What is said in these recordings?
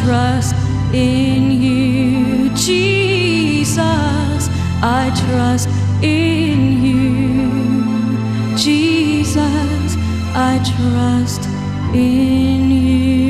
trust in you, Jesus. I trust in you, Jesus. I trust in you.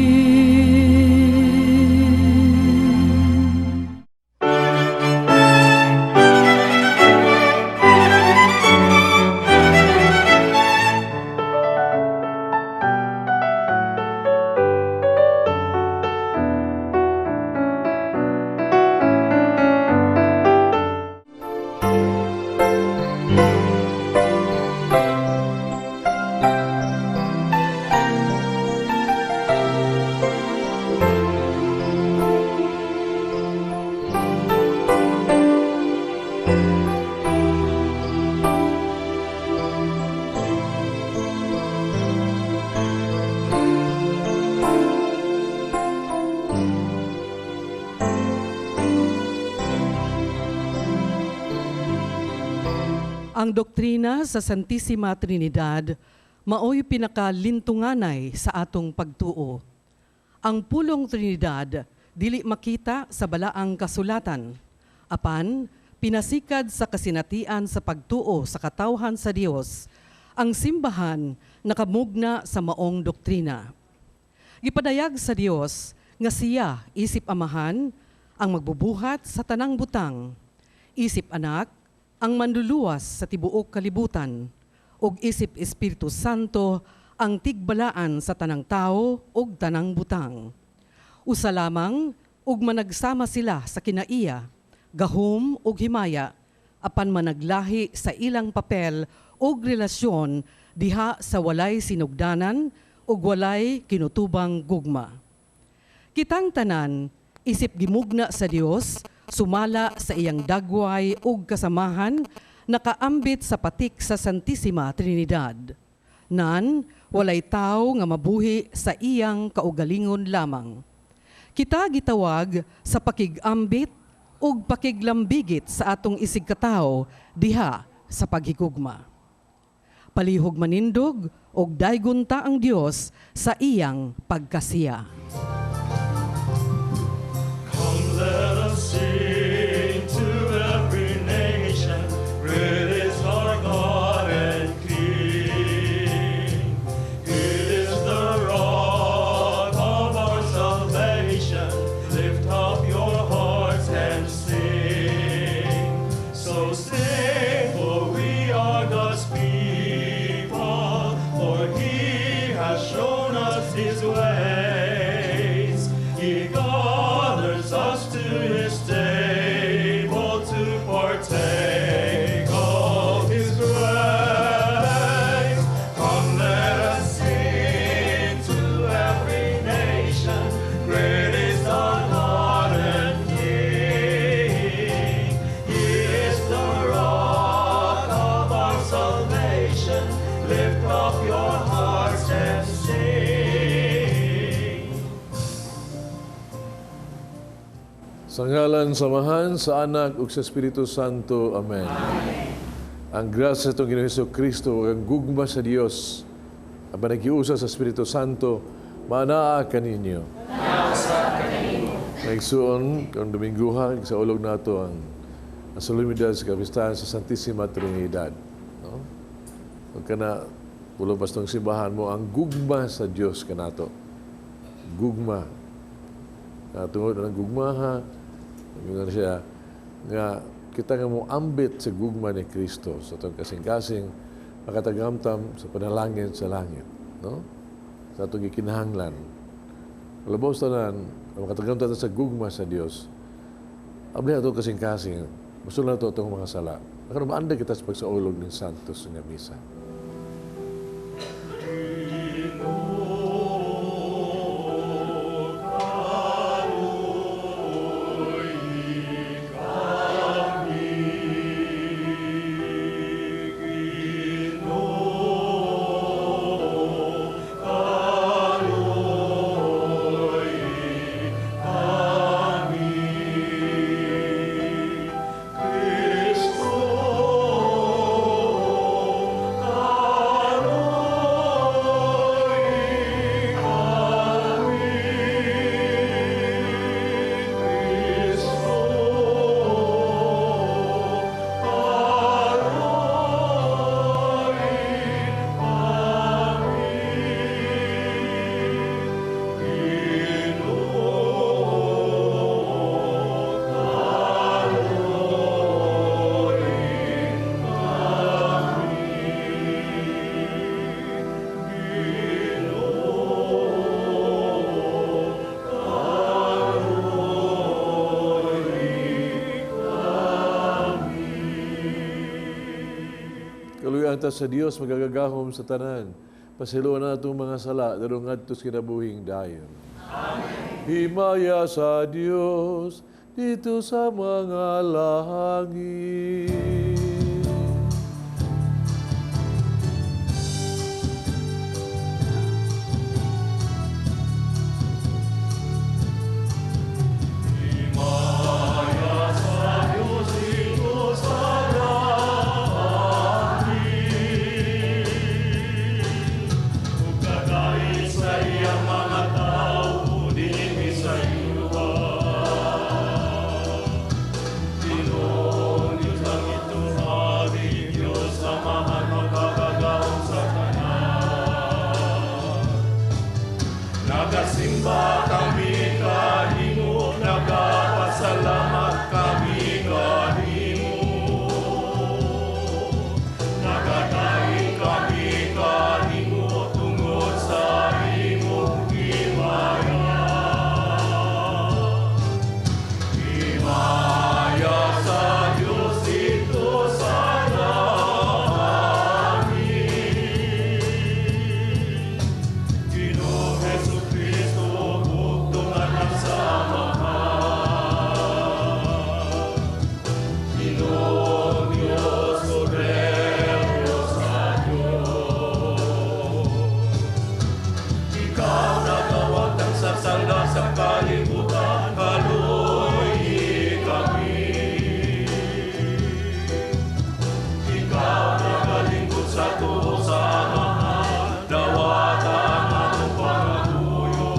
Ang doktrina sa Santissima Trinidad maoy pinakalintunganay sa atong pagtuo. Ang pulong Trinidad dili makita sa balaang kasulatan. Apan, pinasikad sa kasinatian sa pagtuo sa katawhan sa Dios, ang simbahan nakamugna sa maong doktrina. Gipadayag sa Dios nga siya isip Amahan ang magbubuhat sa tanang butang, isip Anak ang manluluwas sa tibuok kalibutan, ug isip Espiritu Santo ang tigbalaan sa tanang tao ug tanang butang. Usa lamang ug managsama sila sa kinaiya, gahom ug himaya, apan managlahi sa ilang papel ug relasyon diha sa walay sinugdanan ug walay kinutubang gugma. Kitang tanan, isip gimugna sa Dios, sumala sa iyang dagway ug kasamahan, nakaambit sa patik sa Santissima Trinidad. Nan, walay tao nga mabuhi sa iyang kaugalingon lamang. Kita gitawag sa pakigambit ug pakiglambigit sa atong isigkatawo diha sa paghigugma. Palihog manindog ug daygon ta ang Dios sa iyang pagkasiya. Come, let us sing to every nation, great is our God and King. He is the rock of our salvation. Lift up your hearts and sing. So sing, for we are God's people, for He has shown us His ways. He gathers us to His table to partake of His grace. Come, let us sing to every nation, great is our God and King. He is the rock of our salvation. Lift up your hearts and sing. Sa ngalan sa Amahan, sa Anak ug sa Espiritu Santo. Amen. Ang grasya sa atong Ginoong Hesus Kristo ug ang gugma sa Dios, ang panagiusa sa Espiritu Santo, maanaa kaninyo. Naigsuon, karong Dominguha, sa ulog nato ang solemnidad sa kapistahan sa Santissima Trinidad. No? Ug kana, pulong pastong simbahan mo, ang gugma sa Dios kanato. Gugma. Tungod ng gugmaha, nga siya, nga kita nga mo ambit sa gugma ni Kristo sa atong kasing-kasing, makatagamtam sa panalangin sa langit, no? Sa atong gikinahanglan. Labaw sa tanan, makatagamtam sa gugma sa Dios. Abli atong kasing-kasing, gusto na ito atong mga sala. Karon maanday kita sa pagsaulog ng Santos nga Misa. Cristo, Kaluyan ta sa Dios magagagahom sa tanan. Pasayloa na atong mga sala, darong ngadto sa kinabuhing dayon. Amen. Himaya sa Dios didto sa mga langit. Nagasimba kami kanimo, nagapasalamat kami kanimo. Nagadaig kami kanimo tungod sa imong himaya. Himaya sa Dios didto sa langit. Ginoong Hesukristo, bugtong Anak sa Amahan. Ginoong Dios, Kordero sa Dios. Ikaw nagawagtang sa sala sa kalibutan, kaluoyi kami. Ikaw nagalingkod sa tuo sa Amahan, dawata ang atong pangamuyo.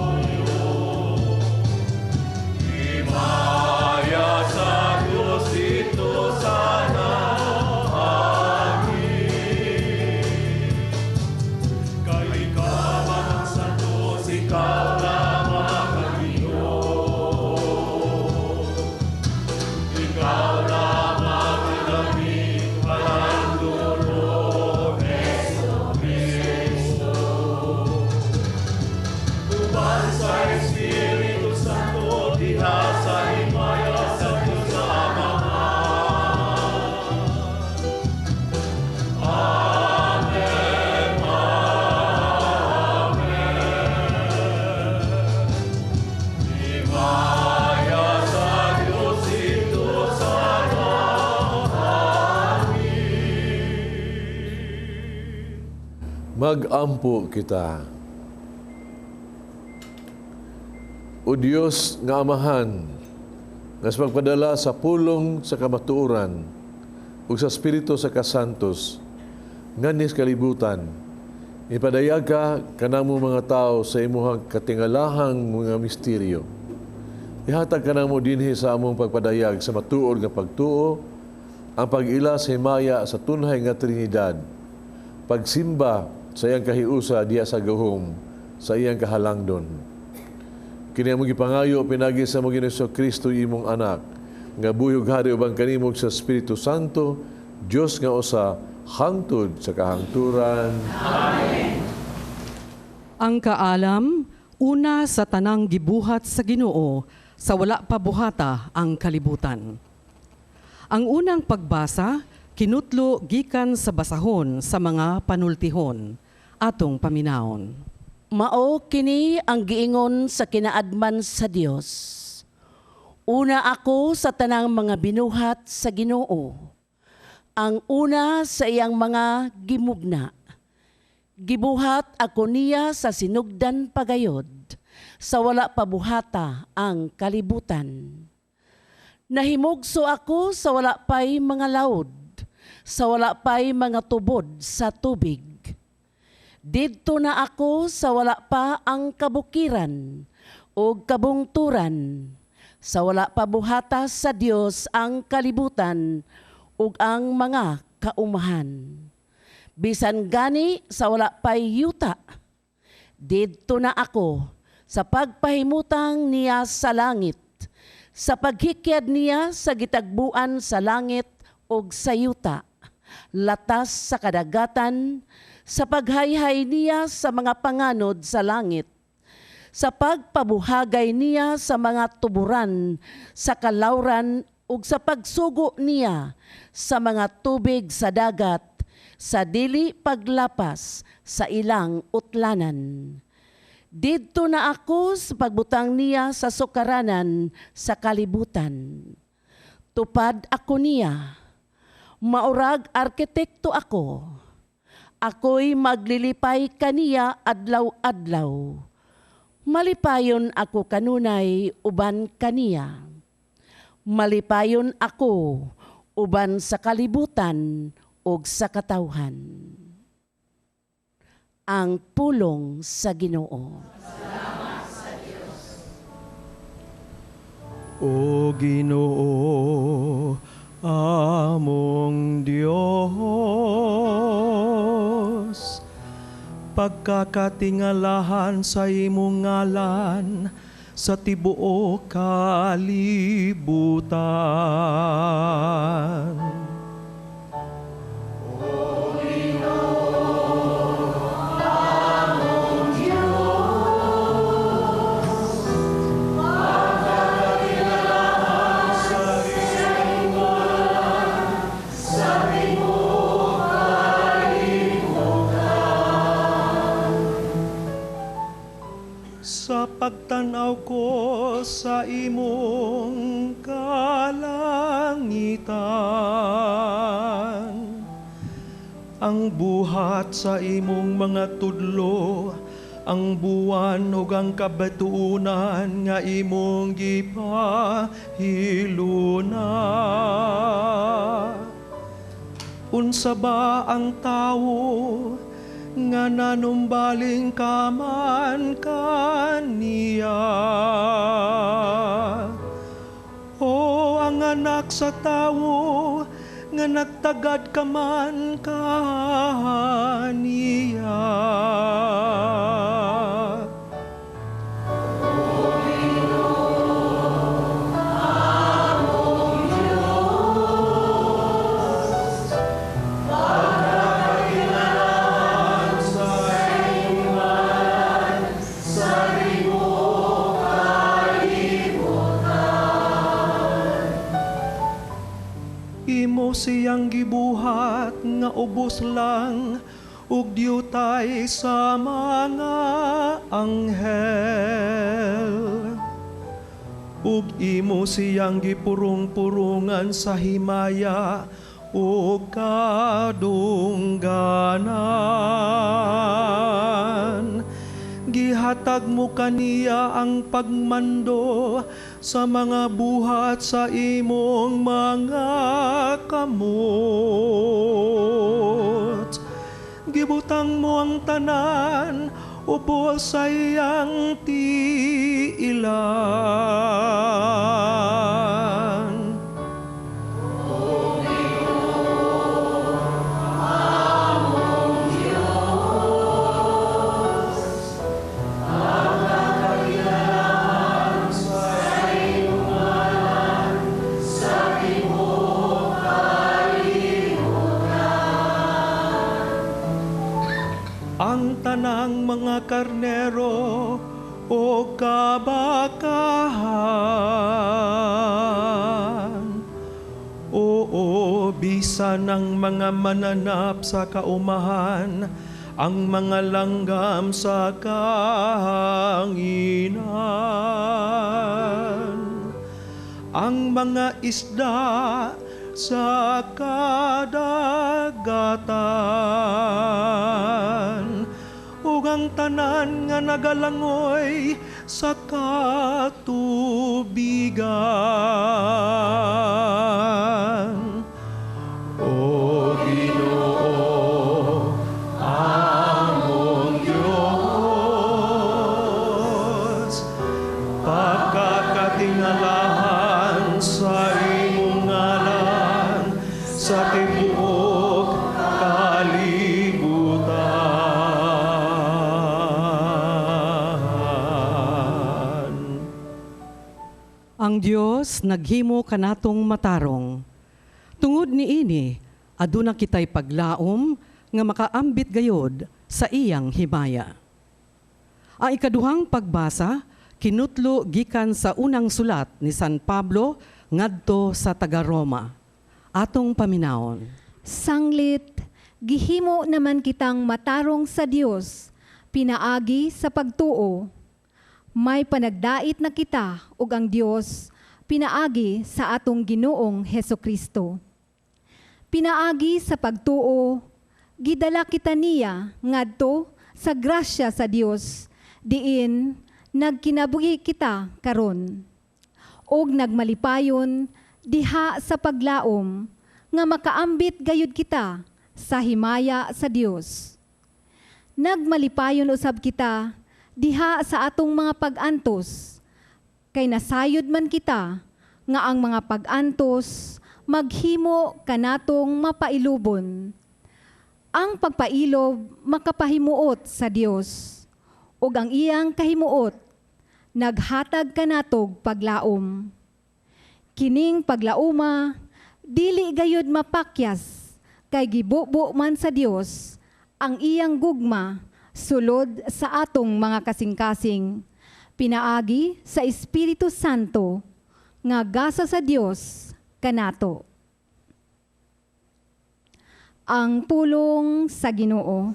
Himaya sa Diyos didto sa langit. Kay ikaw ang santos, ikaw lamang ang Ginoo. Ikaw lamang ang labing balanduro, Hesukristo. Uban sa Espiritu Santo, diha sa himaya sa Diyos Amahan. Amen, Amen. Himaya sa Diyos didto sa langit. Magampo kita. O Dios nga Amahan, nga sa pagpadala sa pulong sa kamatuoran ug sa Espiritu sa kasantos, nganhi sa kalibutan, ipadayag ka kanamo mga tao sa imuhang katingalahang mga misteryo. Ihatag kanamo dinhi sa among pagpadayag sa matuod nga pagtuo, ang pag-ila sa himaya sa tunhay nga Trinidad, pagsimba sa iyang kahiusa diha sa gahom, sa iyang kahalangdon. Kini among gipangayo pinagi sa among Ginoong Kristo imong anak, nga buhi ug hari uban kanimo sa Espiritu Santo, Dios nga usa, hangtod sa kahangturan. Amen. Ang kaalam, una sa tanang gibuhat sa Ginoo, sa wala pa buhata ang kalibutan. Ang unang pagbasa, kinutlo gikan sa basahon sa mga panultihon, atong paminawon. Mao kini ang giingon sa kinaadman sa Dios. Una ako sa tanang mga binuhat sa Ginoo. Ang una sa iyang mga gimugna. Gibuhat ako niya sa sinugdan pagayod, sa wala pa buhata ang kalibutan. Nahimugso ako sa wala pa'y mga laod, sa wala pa'y mga tubod sa tubig. Didto na ako sa wala pa ang kabukiran o kabungturan, sa wala pa buhata sa Dios ang kalibutan ug ang mga kaumahan. Bisan gani sa wala pa'y yuta, didto na ako sa pagpahimutang niya sa langit, sa paghikyad niya sa gitagbuan sa langit ug sa yuta, latas sa kadagatan, sa paghayhay niya sa mga panganod sa langit, sa pagpabuhagay niya sa mga tuburan sa kalawran ug sa pagsugo niya sa mga tubig sa dagat, sa dili paglapas sa ilang utlanan. Didto na ako sa pagbutang niya sa sukaranan sa kalibutan. Tupad ako niya. Maurag arkitekto ako. Ako'y maglilipay kaniya adlaw-adlaw. Malipayon ako kanunay uban kaniya. Malipayon ako uban sa kalibutan ug sa katawhan. Ang pulong sa Ginoo. O Ginoo, among Dios, pagkakatingalahan sa imong ngalan sa tibuok kalibutan. Sa pagtanaw ko sa imong kalangitan, ang buhat sa imong mga tudlo, ang buwan ug ang kabatuonan nga imong gipahiluna. Unsa ba ang tawo nga nanumbaling ka man kaniya? O ang anak sa tawo nga nagtagad ka man kaniya? Imo siyang gibuhat nga ubos lang ug diutay sa mga anghel. Ug imo siyang gipurong-purungan sa himaya ug kadungganan. Gihatag mo kaniya ang pagmando sa mga buhat sa imong mga kamot. Gibutang mo ang tanan ubos sa iyang tiilan. Ang tanang mga karnero o kabakahan, oo, bisan ang mga mananap sa kaumahan, ang mga langgam sa kahanginan, ang mga isda sa kadagatan, ug ang tanan nga nagalangoy sa katubigan. O Ginoo, among Dios, pagkakatingalahan sa imong ngalan sa tibuok kalibutan. Ang Dios naghimo kanatong matarong. Tungod niini, aduna kitay paglaom nga makaambit gayod sa iyang himaya. Ang ikaduhang pagbasa kinutlo gikan sa unang sulat ni San Pablo ngadto sa taga-Roma. Atong paminawon. Sanglit, Gihimo naman kitang matarong sa Dios pinaagi sa pagtuo. May panagdait na kita ug ang Dios pinaagi sa atong Ginoong Hesukristo. Pinaagi sa pagtuo, gidala kita niya ngadto sa grasya sa Dios, diin nagkinabuhi kita karon. Og nagmalipayon diha sa paglaom nga makaambit gayud kita sa himaya sa Dios. Nagmalipayon usab kita diha sa atong mga pag-antos, kay nasayod man kita nga ang mga pag-antos maghimo kanatong mapailubon. Ang pagpailob makapahimuot sa Dios, ug ang iyang kahimuot naghatag kanatog paglaom. Kining paglauma dili gayud mapakyas, kay gibubo man sa Dios ang iyang gugma sulod sa atong mga kasing-kasing, pinaagi sa Espiritu Santo nga gasa sa Dios kanato. Ang pulong sa Ginoo.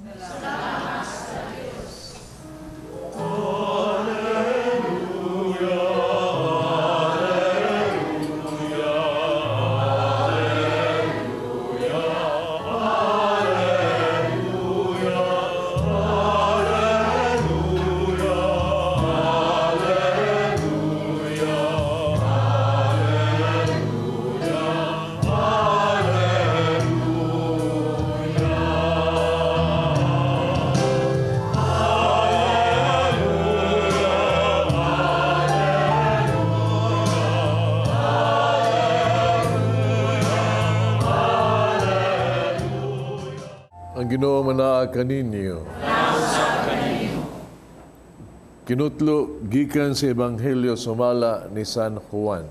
Ang Ginoo manaa kaninyo. Kinutlo gikan sa Ebanghelyo sumala ni San Juan.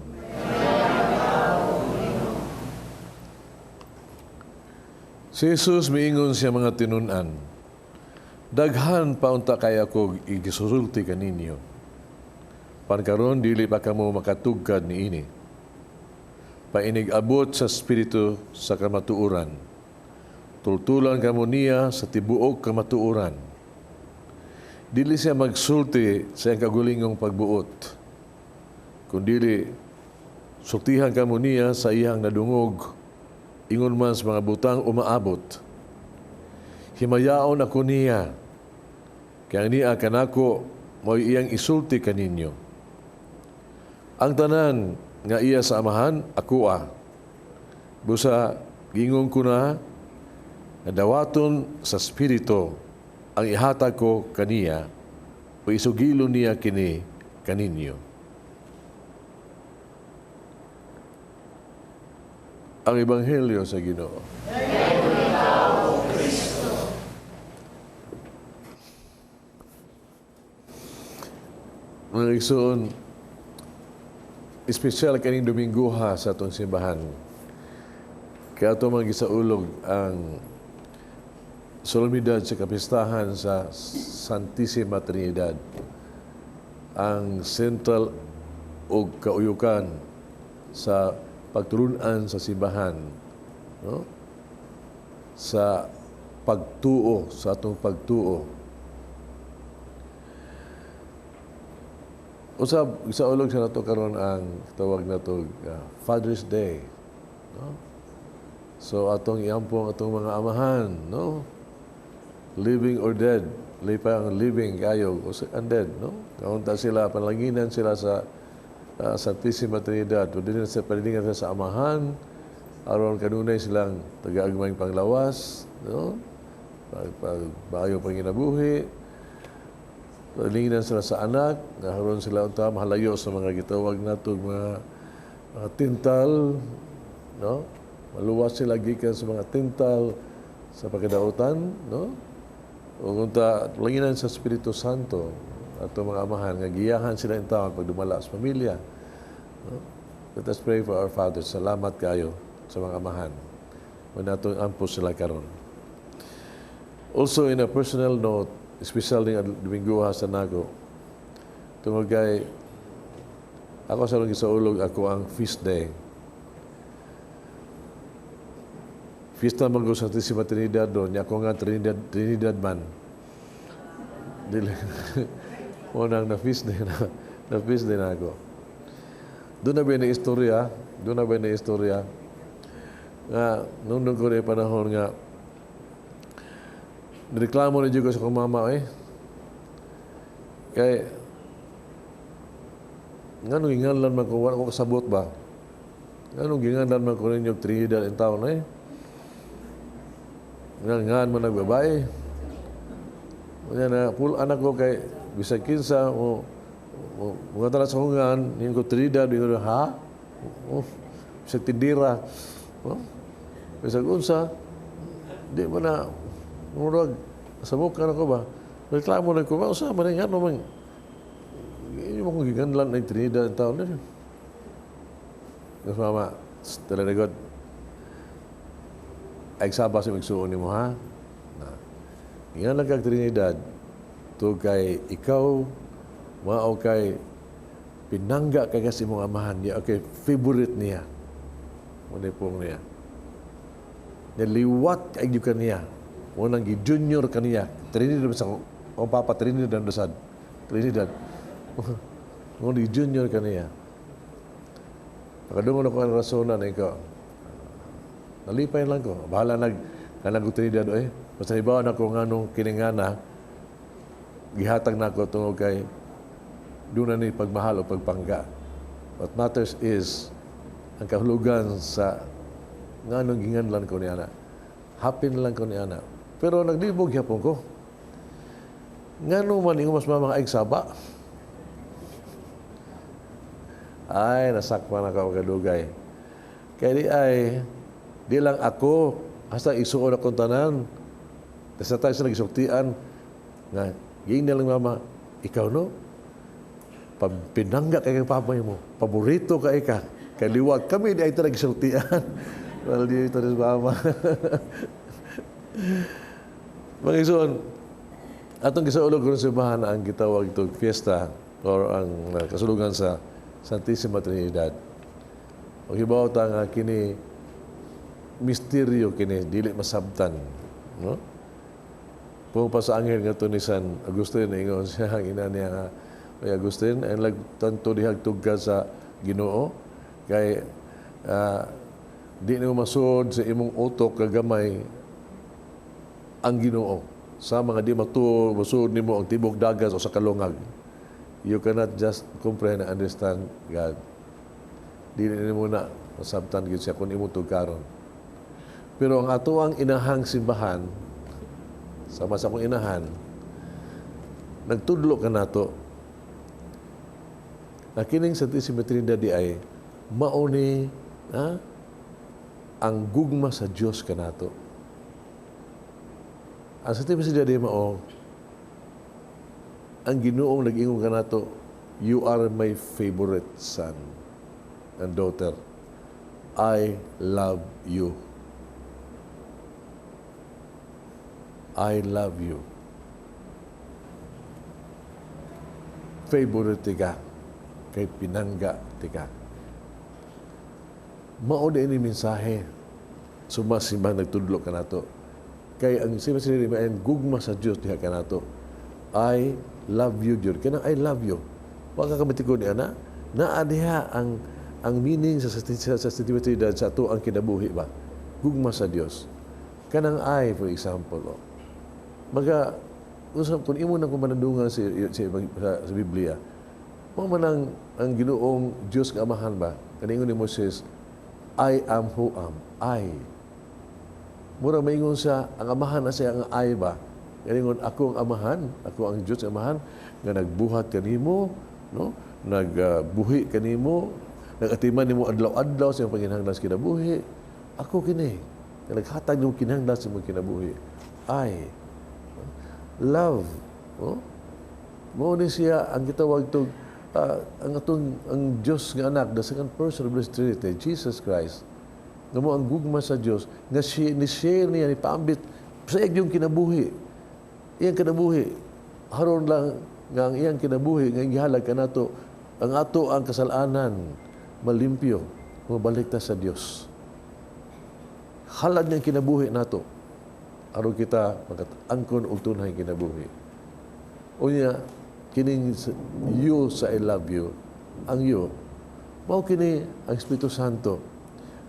Si Jesus miingon siya mga tinun-an, daghan pa unta kay ako igisulti kaninyo. Pan karon dili pa kamo makatugkad niini. Painig abot sa Espiritu sa kamatuoran. Tultulan kamo niya sa tibuok kamatuoran. Dili siya magsulti sa iyang kagulingong pagbuot, kundili sultihan kamo niya sa iyang nadungog, ingon man sa mga butang umaabot. Himayaon ako niya, kaya niya kanako mo'y iyang isulti kaninyo. Ang tanan nga iya sa Amahan, ako ah. Busa gingon ko na, nadawaton sa Espiritu ang ihatag ko kaniya, o isugilo niya kini kaninyo. Ang Ebanghelyo sa Ginoo. Mga igsoon, espesyal kaning Domingguha sa atong simbahan. Kaya ato man gisaulog ang solemnidad sa kapistahan sa Santissima Trinidad, ang central og kauyukan sa pagtulunan sa simbahan, no? Sa pagtuo, sa atong pagtuo. Usab gisaulog sa nato karon ang tawag nato Father's Day, no? So atong iampo ang atong mga amahan, no? Living or dead, lipay ang living kayo o sa undead, no? Kaunta sila, panalanginan sila sa Santissima Trinidad. Pwede sa panalanginan sila sa amahan, aron kanunay silang taga-agmayng panglawas, no? Pag panginabuhi. Panalanginan sila sa anak, naharon sila unta mahalayo sa mga gitawag nato mga tintal, no? Maluwas sila gikan sa mga tintal sa pagkadautan, no? Ug unta palanginan sa Espiritu Santo ato mga amahan nga giyahan sila intawon pag dumala sa pamilya, no? Let us pray for our fathers. Salamat kayo sa mga amahan. Mao natong ampo sila karon. Also in a personal note, espesyal ning Domingguha sa nako. Tungod kay ako sa rong gisaulog ako ang feast day. Fiesta man ko sa Santissima Trinidad do, nya ako nga Trinidad, Trinidad man. Dili. Mo nang na-feast din na, na-feast din ako. Doon na ba na istorya? Doon na ba na istorya? Nga, nung nung ko na panahon nga, nireklamo na ko sa akong mama eh. Kay, nga nung ginganlan man ko, wala ko kasabot ba? Nga nung ginganlan man ko ninyo Trinidad in town eh. Nga ngan man nagbabae. Kanya na, pul anak ko kay bisag kinsa o mga tala sa hungan, yung ko Trinidad, yung ko, ha? Oh, bisag tindira. Oh, bisag unsa, di mo na, murag, sabok ka na ko ba? Reklamo na ko ba? Usa man nga no man. Hindi mo kong giganlan ng Trinidad in town. Kasi mama, tala na God. Ay saba sa magsuon nimo ha. Na. Ingan lang kag Trinidad, to kay ikaw mao kay pinangga kay kasi imong amahan niya, okay, favorite niya. Muna pong niya. Niliwat kay ka niya. Mo nang gi-junior kaniya. Trinidad sa akong papa Trinidad sad. Trinidad. Mo di junior kaniya. Nakadungol ako ang rasonan ikaw. Nalipay lang ko. Bahala nag kanang ko Trinidad eh. Basta ibaw na ko nganong kiningana gihatag na ako tungod kay doon na ni pagmahal o pagpangga. What matters is ang kahulugan sa nganong ginganlan ko ni ana. Happy na lang ko ni ana. Pero naglibog gyapon ko. Ngano man ingon mas mama ay saba. Ay, nasakpan ako kadugay. Kaya di ay, di lang ako, hasta isuon akong tanan. Tapos tayo sa nagisuktian, nga, giing lang mama, ikaw no, pinangga kay kang papa mo, paborito ka ika. Kay liwag kami di ay ito nagisultian. Well, di ito sa mama. Mga isuon, atong gisaulog karon sa simbahan ang gitawag itong fiesta or ang kasulugan sa Santissima Trinidad. Og hibaw ta nga kini misteryo kini dili masabtan, no? Kung pa sa anghel nga ni San Agustin, ingon siya ang ina niya nga, "Oy Agustin, ay lagtanto dihag tugka sa Ginoo kay di nimo masud sa imong utok kagamay ang Ginoo sa mga di matuo masud nimo ang tibok dagat o sa kalungag. You cannot just comprehend and understand God. Dili nimo na masabtan gyud siya kung imo tugkaron." Pero ang ato ang inahang simbahan, sama sa akong inahan, nagtudlo ka nato na kining Santissima Trinidad di ay mauni ha, ang gugma sa Dios kanato. Ang Santissima Trinidad di mao ang Ginoong nag-ingon kanato, "You are my favorite son and daughter. I love you. I love you." Favorite ka, kay pinangga tika. Mao di ini mensahe sumasimbang nagtudlo kanato. Kay ang sima sila ang gugma sa Dios diha kanato. I love you, Dios. Kanang I love you. Wa ka kamatikod ni ana, naa diha ang meaning sa Trinidad sa ato ang kinabuhi ba. Gugma sa Dios. Kanang I, for example, oh. Maga usab kung imo nang kumanandungan sa Biblia, mao man ang Ginoong Dios nga Amahan ba? Kaningon ni Moses, "I am who am." I. Mura maingon siya, ang Amahan na siya ang I ba? Kaningon, "Ako ang Amahan, ako ang Dios nga Amahan, nga nagbuhat kanimo, no? Nagbuhi kanimo, nagatiman nimo adlaw-adlaw sa imong panginahanglan sa kinabuhi. Ako kini, nga naghatag nimo kinahanglan sa imong kinabuhi." I. Love. Oh? Mao ni siya ang gitawag tog ang atong ang Dios nga anak, the second person of the Trinity, Jesus Christ. Nga mo ang gugma sa Dios nga si ni share niya ni paambit sa iyang kinabuhi. Iyang kinabuhi haron lang nga ang iyang kinabuhi nga gihalag kanato ang ato ang kasalanan malimpyo, mabalik ta sa Dios. Halad niyang kinabuhi nato aron kita makaangkon og tunay kinabuhi. Unya kining you sa "I love you," ang you mao kini ang Espiritu Santo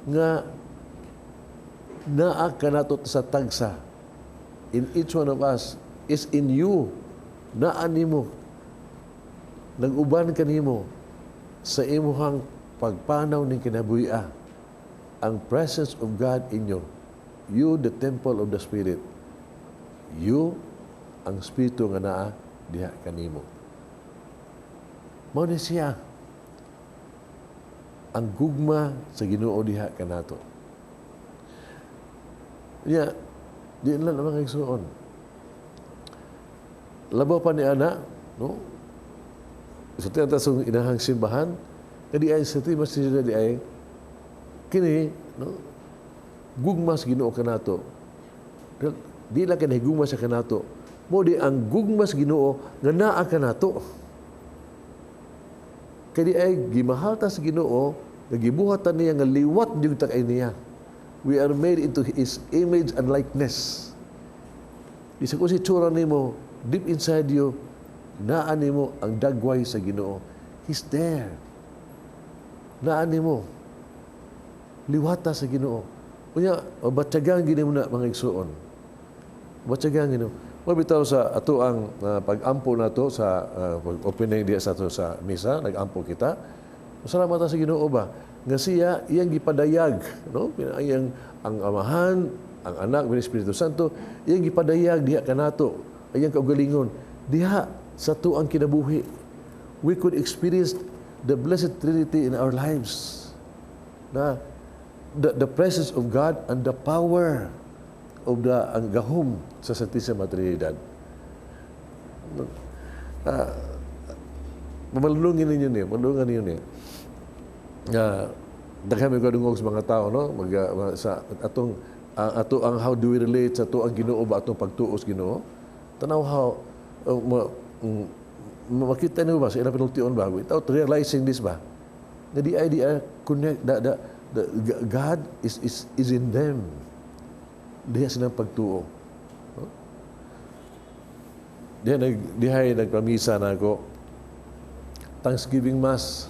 nga naa kanato sa tagsa, in each one of us, is in you, naa nimo, nag-uban kanimo sa imuhang pagpanaw ning kinabuhi, ang presence of God in you. You, the temple of the Spirit, you, ang Espiritu nga naa diha kanimo. Mao ni siya ang gugma sa Ginoo diha kanato. Ya, di lang naman igsuon. Labaw pa ni ana, no? Sa tinata sa inahang simbahan, kadi ay sa tima sila di ay kini, no? Gugma sa Ginoo kanato. Di lang kini gugma sa kanato. Mo di ang gugma sa Ginoo nga naa kanato. Kadi ay gimahal ta sa Ginoo, nga gibuhat ta niya nga liwat gyud ta kay niya. We are made into His image and likeness. Isa ko si tsura nimo, deep inside you, naa nimo ang dagway sa Ginoo. He's there. Naa nimo. Liwata sa Ginoo. Unya, batyagan gini mo na, mga igsuon. Batyagan gini mo. Mabitaw sa ato ang pag-ampo nato sa pag-opening diya sa ato sa misa, nag-ampo kita. Salamat ta sa Ginoo ba nga siya iyang gipadayag, no? Iyang ang Amahan, ang Anak, ang Espiritu Santo, iyang gipadayag diha kanato, iyang kaugalingon diha sa tuang kinabuhi. We could experience the Blessed Trinity in our lives. Na the presence of God and the power of the ang gahom sa Santissima Trinidad. Mamalungin ninyo ni, malungan ninyo ni. Nga daghan may kadungog sa mga tao, no, mag, sa atong ato ang how do we relate sa ato ang Ginoo ba, atong pagtuo sa Ginoo. Tanaw how makita niyo ba sa ilang pinultion ba without realizing this ba nga di ay di ay connect the God is in them diha silang pagtuo, no? Diha nag dihay nagpamisa na ako Thanksgiving Mass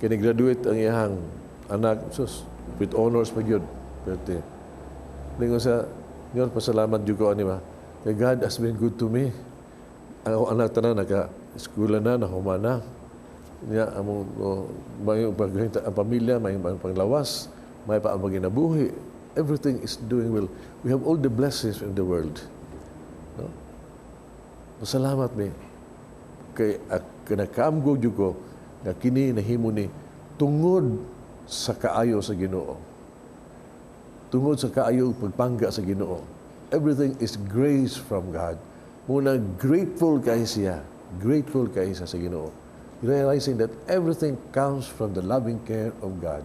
kini, graduate ang iyang anak, sus, with honors pa gyud. Pwede. Lingon sa ngayon, pasalamat jud ko ani ba. Kay God has been good to me. Ang akong anak tanan naka eskwela na, nahuman na. Niya among oh, may pag ang pamilya, may panglawas, may pa ang paginabuhi. Everything is doing well. We have all the blessings in the world. No? Pasalamat mi. Kay kinakaamgo jud ko nga kini nahimo ni tungod sa kaayo sa Ginoo. Tungod sa kaayo pagpangga sa Ginoo. Everything is grace from God. Muna grateful kay siya. Grateful kay siya sa Ginoo. Realizing that everything comes from the loving care of God.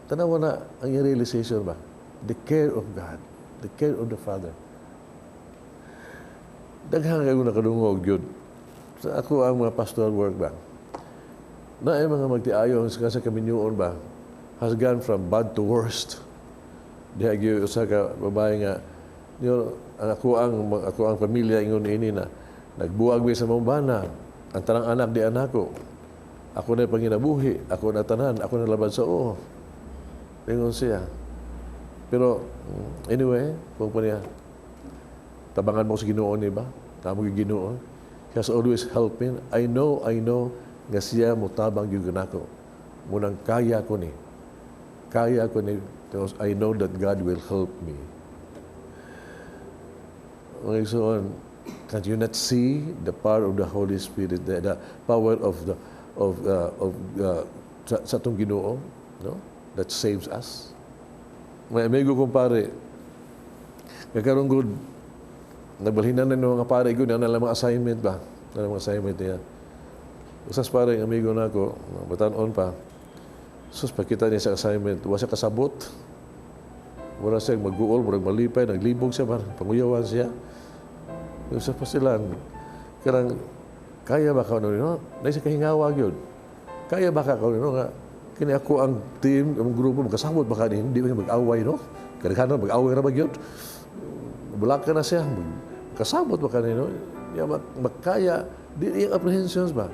Tanawa na ang iyang realization ba? The care of God. The care of the Father. Daghang kayo nakadungog yun. Sa ako ang mga pastoral work ba? Na ay mga magtiayon sa kaminyuon ba? Has gone from bad to worst. Diha gyud usa ka babae nga ang ako ang pamilya ingon ini na nagbuwag mi sa mong bana. Ang tanang anak di anak ko. Ako na panginabuhi, ako na tanan, ako na labad sa oo. Ingon siya. Pero anyway, kung pa niya, tabangan mo sa Ginoo ni ba? Tamo gyud Ginoo. He has always helped me. I know nga siya motabang gyud nako. Munang kaya ko ni. Kaya ko ni because I know that God will help me. Mga igsoon, can you not see the power of the Holy Spirit, the power of the of sa atong Ginoo, no? That saves us. May amigo kong pare, nga karon gud nagbalhinan na ng mga pare gud na mga assignment ba? Na mga assignment niya. Usas pare ang amigo nako, batan-on pa. Sus, pakita niya sa assignment, wa siya kasabot. Wala siya mag-uol, murag malipay, naglibog siya ba, panguyawan siya. Yung sa pasilan, karang, kaya ba ka no? Naisa kahingawa gyud. Kaya ba ka no nga Kini ako ang team, ang grupo, magkasabot ba kani, hindi ba mag-away, no? Kadaghanan, mag-away ra ba gyud? Wala ka na siya, kasabot ba kani, no? Ya, makaya, di iyang apprehensions ba?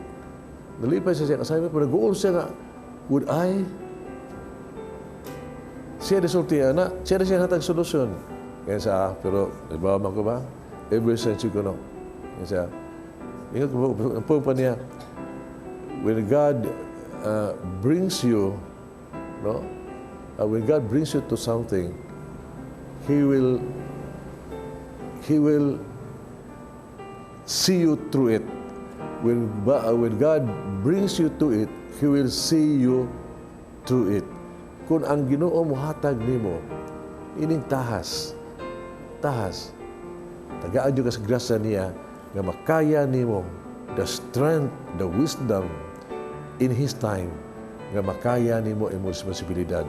Nalipay siya siya assignment, pero nag siya nga, would I? Siya disulti ana, siya na siya hatag solusyon. Kaya sa, pero, nagbawa man ko ba? Every sense you ko, no? Kaya siya, ingat ko, ang point pa niya, when God brings you, no? When God brings you to something, He will see you through it. When God brings you to it, He will see you through it. Kung ang Ginoo mohatag nimo ining tahas, tahas, tagaan jud ka sa grasya niya nga makaya nimo the strength, the wisdom in His time nga makaya nimo imong responsibilidad.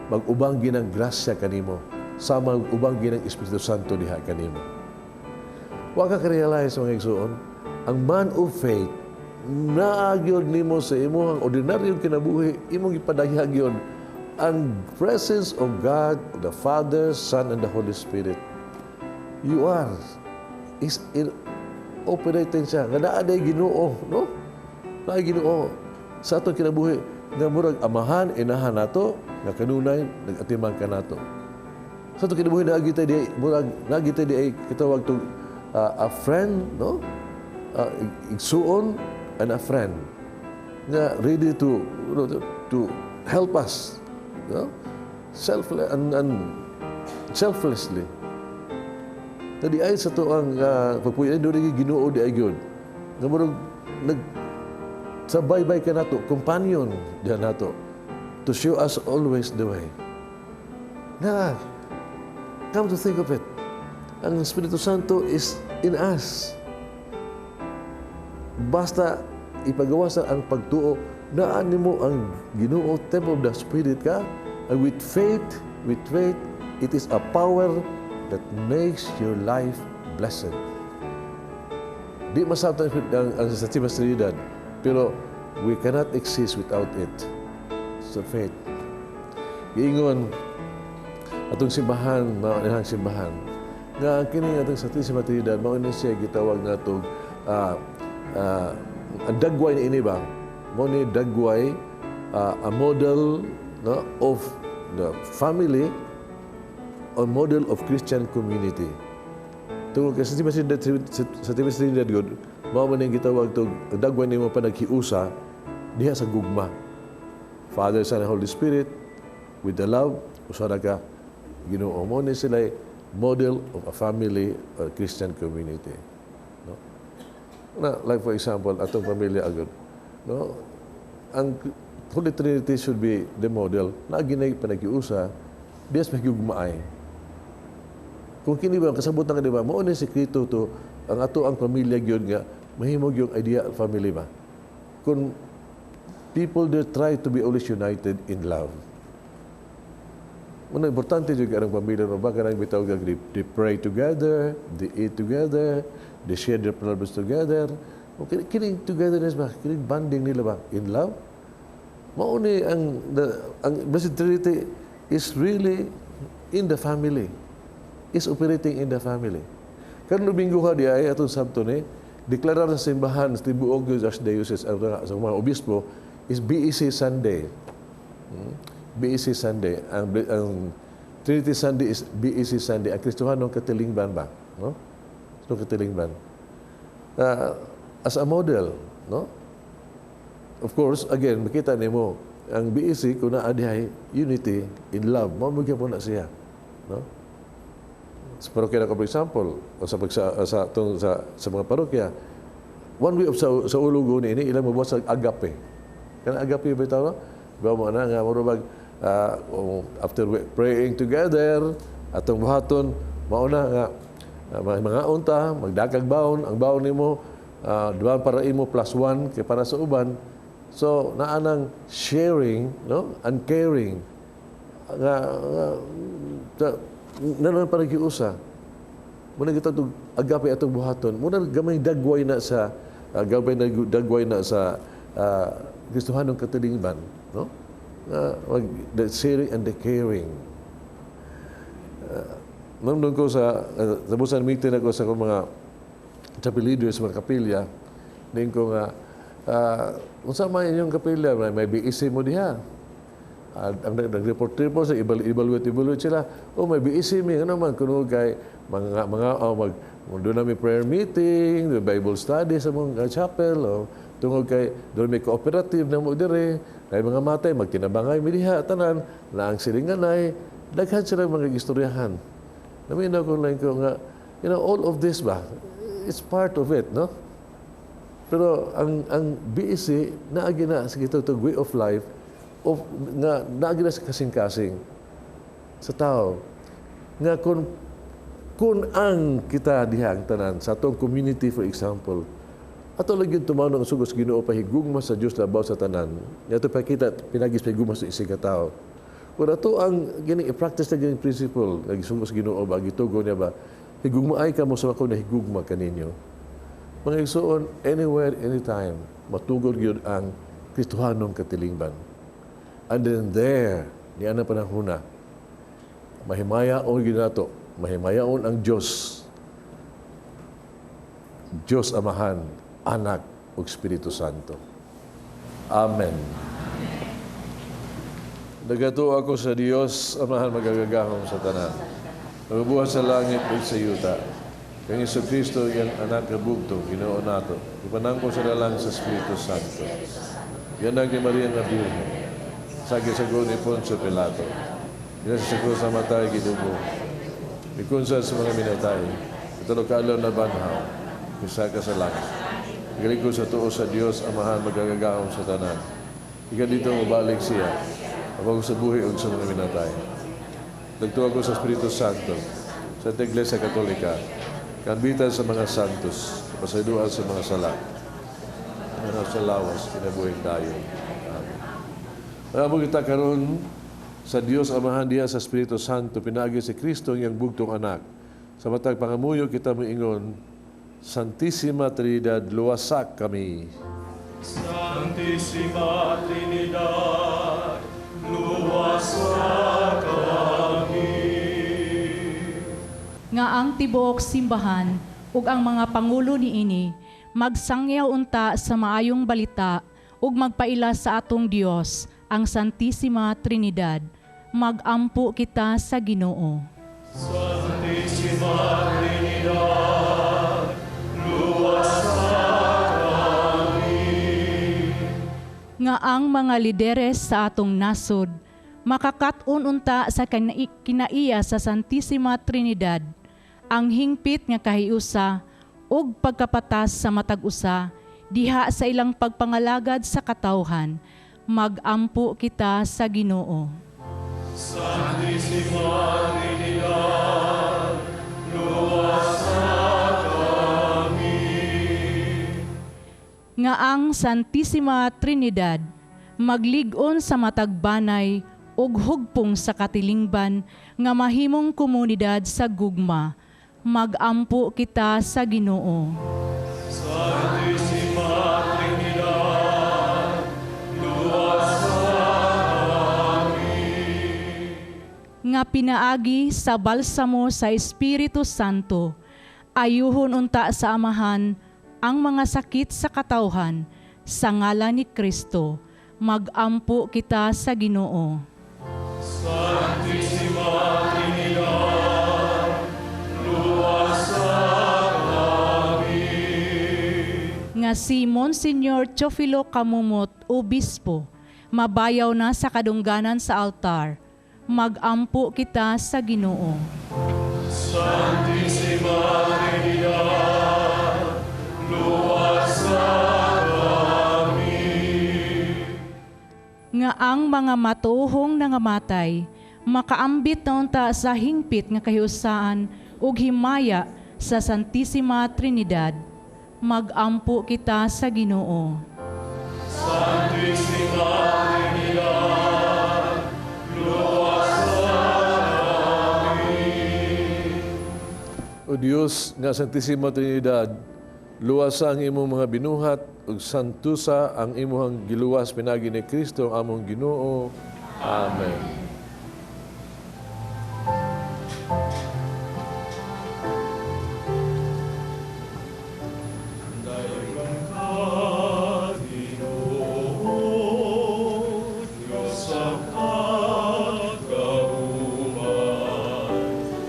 Mag-ubang ginang grasya kanimo, sama ubang ginang Espiritu Santo diha kanimo. Wa ka ka-realize, mga igsuon, ang man of faith, naa gyud nimo sa imong ordinaryong kinabuhi, imong ipadayag yun, ang presence of God, the Father, Son, and the Holy Spirit. You are, is in, operating siya. Nga naa day Ginoo, no? Naa Ginoo sa atong kinabuhi nga murag amahan, inahan nato, nga kanunay nag-atiman ka nato. Sa atong kinabuhi naa kita di murag naa kita di ay kitawag tong a friend, no? Igsuon and a friend nga ready to help us, no? Self and selflessly. Na di ay sa to ang pagpuyo doon Ginoo di ay gyud. Nga murag nag sa baybay ka nato, companion diyan nato to show us always the way. Na, come to think of it, ang Espiritu Santo is in us. Basta ipagawa sa ang pagtuo, naa nimo ang Ginoo, temple of the Spirit ka, and with faith, it is a power that makes your life blessed. Di masabtan ang Santisima Trinidad, pero we cannot exist without it. So faith. Giingon, atong simbahan, mao ni simbahan, nga ang kini atong Santisima Trinidad, mao ni siya gitawag nato ang dagway ni ini ba? Mao ni dagway a model, no, of the family, a model of Christian community. Tungod kay sa Santisima Trinidad gud, mao man ning gitawag to ang dagway nimo panaghiusa diha sa gugma. Father, Son, and Holy Spirit, with the love, usa ra ka Ginoo. Mao ni sila model of a family or Christian community. No? Na, like for example, atong pamilya agad. No? Ang Holy Trinity should be the model na ginay panaghiusa diha sa mahigugmaay. Kung kini ba kasabot na ka, di ba, mao ni sekreto to ang ato ang pamilya gyud nga mahimo gyud ideal family ba. Kung people they try to be always united in love. Muna importante jud ang pamilya, no ba, kanang bitaw nga they pray together, they eat together, they share their problems together. Okay, kining togetherness ba, kining bonding nila ba in love. Mao ni ang Blessed Trinity is really in the family. Is operating in the family. Karon Domingo ha di ay atong Sabto ni deklarar sa simbahan sa tibuok yung Archdiocese ang sa mga obispo is BEC Sunday. BEC Sunday. Ang Trinity Sunday is BEC Sunday. Ang Kristohanong katilingban ba? No? So katilingban. As a model, no? Of course, again, makita nimo ang BEC kung naa dihay unity in love, mao mo gyapon na siya, no? Sa parokya na ko, for example, o sa pagsa, sa, tong, sa mga parokya, one way of sa ulugo ni ini ilang mabuhat sa agape. Kana agape ba itaw? Ba mo na nga murag after we praying together atong buhaton mao na nga mga unta magdakag baon, ang baon nimo duha para imo plus one kay para sa uban. So naa nang sharing, no, and caring nga nga na para giusa muna kita tug agape atong buhaton muna gamay dagway na sa gamay na dagway na sa Kristohanong katilingban, no? The sharing and the caring. Nung ko sa tabusan meeting ako sa akong mga chapel leaders, mga kapilya, din ko nga, unsa man inyong kapilya, may BEC mo diha. Ang nag-report po sa evaluate evaluate sila. Oh, may BEC mi ano man kuno kay mga oh, mag doon na may prayer meeting, may Bible study sa mga chapel, oh, tungod kay doon may cooperative na mo dire, kay mga matay magtinabangay mi diha tanan na ang silinganay, daghan sila mga istoryahan. Naminaw ko lang ko nga, all of this ba, it's part of it, no? Pero ang BEC, naagi na sa ito way of life, of, nga naagi na sa kasing-kasing sa tao. Nga kung ang kita diha ang tanan, sa atong community, for example, ato lang yung tumano ang sugos Ginoo pahigugma sa Dios labaw sa tanan. Nga ato pakita pinagis pahigugma sa isig ka tao. Kung ato ang gini i-practice na gining principle, nga gisugos Ginoo ba, gitugo niya ba, higugma ay kamo sa ako na higugma kaninyo. Mga igsoon, anywhere, anytime, matugod gyud ang Kristohanong katilingban. And then there, ni ana panahona, mahimayaon gyud nato, mahimayaon ang Dios. Dios Amahan, Anak ug Espiritu Santo. Amen. Nagatuo ako sa Dios, Amahan magagagahom sa tanan. Nagbuhat sa langit ug sa yuta. Kang Kristo iyang anak nga bugtong, Ginoo nato. Ipanangko sa lalang sa Espiritu Santo. Gianak ni Maria nga Birhen. Sagi sa ni Poncio Pilato. Gina sa krus namatay, gilubong. Mikunsad sa mga minatay. Itulo ka adlaw nabanhaw. Misaka sa langit. Galing ko sa tuo sa Dios, Amahan magagagahom sa tanan. Ika dito mobalik siya. Habang sa buhi ug sa mga minatay. Nagtuo ko sa Espiritu Santo, sa Iglesia Katolika, kaambitan sa mga santos, kapasayloan sa mga sala, ano sa lawas, kinabuhing dayon. Amen. Alam kita karon sa Dios Amahan diha sa Espiritu Santo, pinaagi si Kristo ang iyang bugtong anak. Sa matag pangamuyo kita moingon, Santissima Trinidad, luwasa kami. Santissima Trinidad, luwasa kami. Nga ang tibuok simbahan ug ang mga pangulo niini magsangyaw unta sa maayong balita ug magpaila sa atong Dios ang Santissima Trinidad. Magampo kita sa Ginoo. Santissima Trinidad, luwasa kami. Nga ang mga lideres sa atong nasod makakat-on unta sa kinaiya sa Santissima Trinidad ang hingpit nga kahiusa ug pagkapatas sa matag usa diha sa ilang pagpangalagad sa katawhan. Magampo kita sa Ginoo. Santissima Trinidad, luwasa kami. Nga ang Santissima Trinidad maglig-on sa matag banay ug hugpong sa katilingban nga mahimong komunidad sa gugma. Magampo kita sa Ginoo. Santissima Trinidad, luwasa kami. Nga pinaagi sa balsamo sa Espiritu Santo, ayuhon unta sa Amahan ang mga sakit sa katawhan sa ngalan ni Kristo. Magampo kita sa Ginoo. Santissima Trinidad, luwasa kami. Nga si Monsignor Teofilo Camomot, Obispo, mabayaw na sa kadungganan sa altar. Magampo kita sa Ginoo. Santissima Trinidad, luwasa kami. Nga ang mga matuohong nangamatay makaambit na unta sa hingpit nga kahiusaan ug himaya sa Santissima Trinidad. Magampo kita sa Ginoo. Santissima Trinidad, luwasa kami. O Dios nga Santissima Trinidad, luwasa ang imong mga binuhat ug santusa ang imong giluwas pinagi ni Kristo ang among Ginoo. Amen.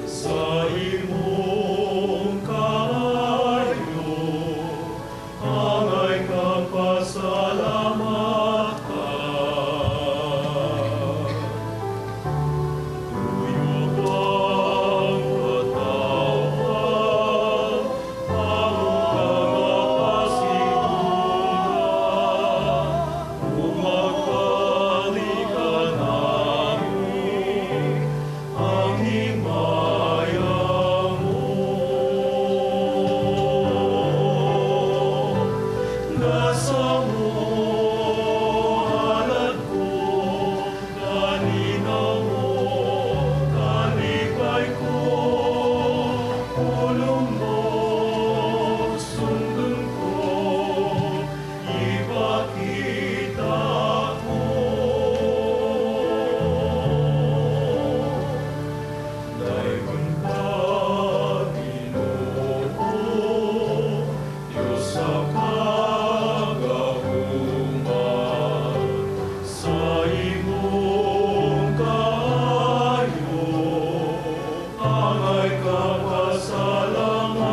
Sa imong kaayo, angay kang pasalamatan. Tuyok ang katawhan, among kagapasigura, ug magbalik kanami ang himaya mo. Gasa mo, halad ko, kalinaw mo, kalipay ko, pulong mo, sundon ko, ipakita ko. Daygon ka, Ginoo, Diyos sa kagahuman, sa imong kaayo, angay ka pasalamatan.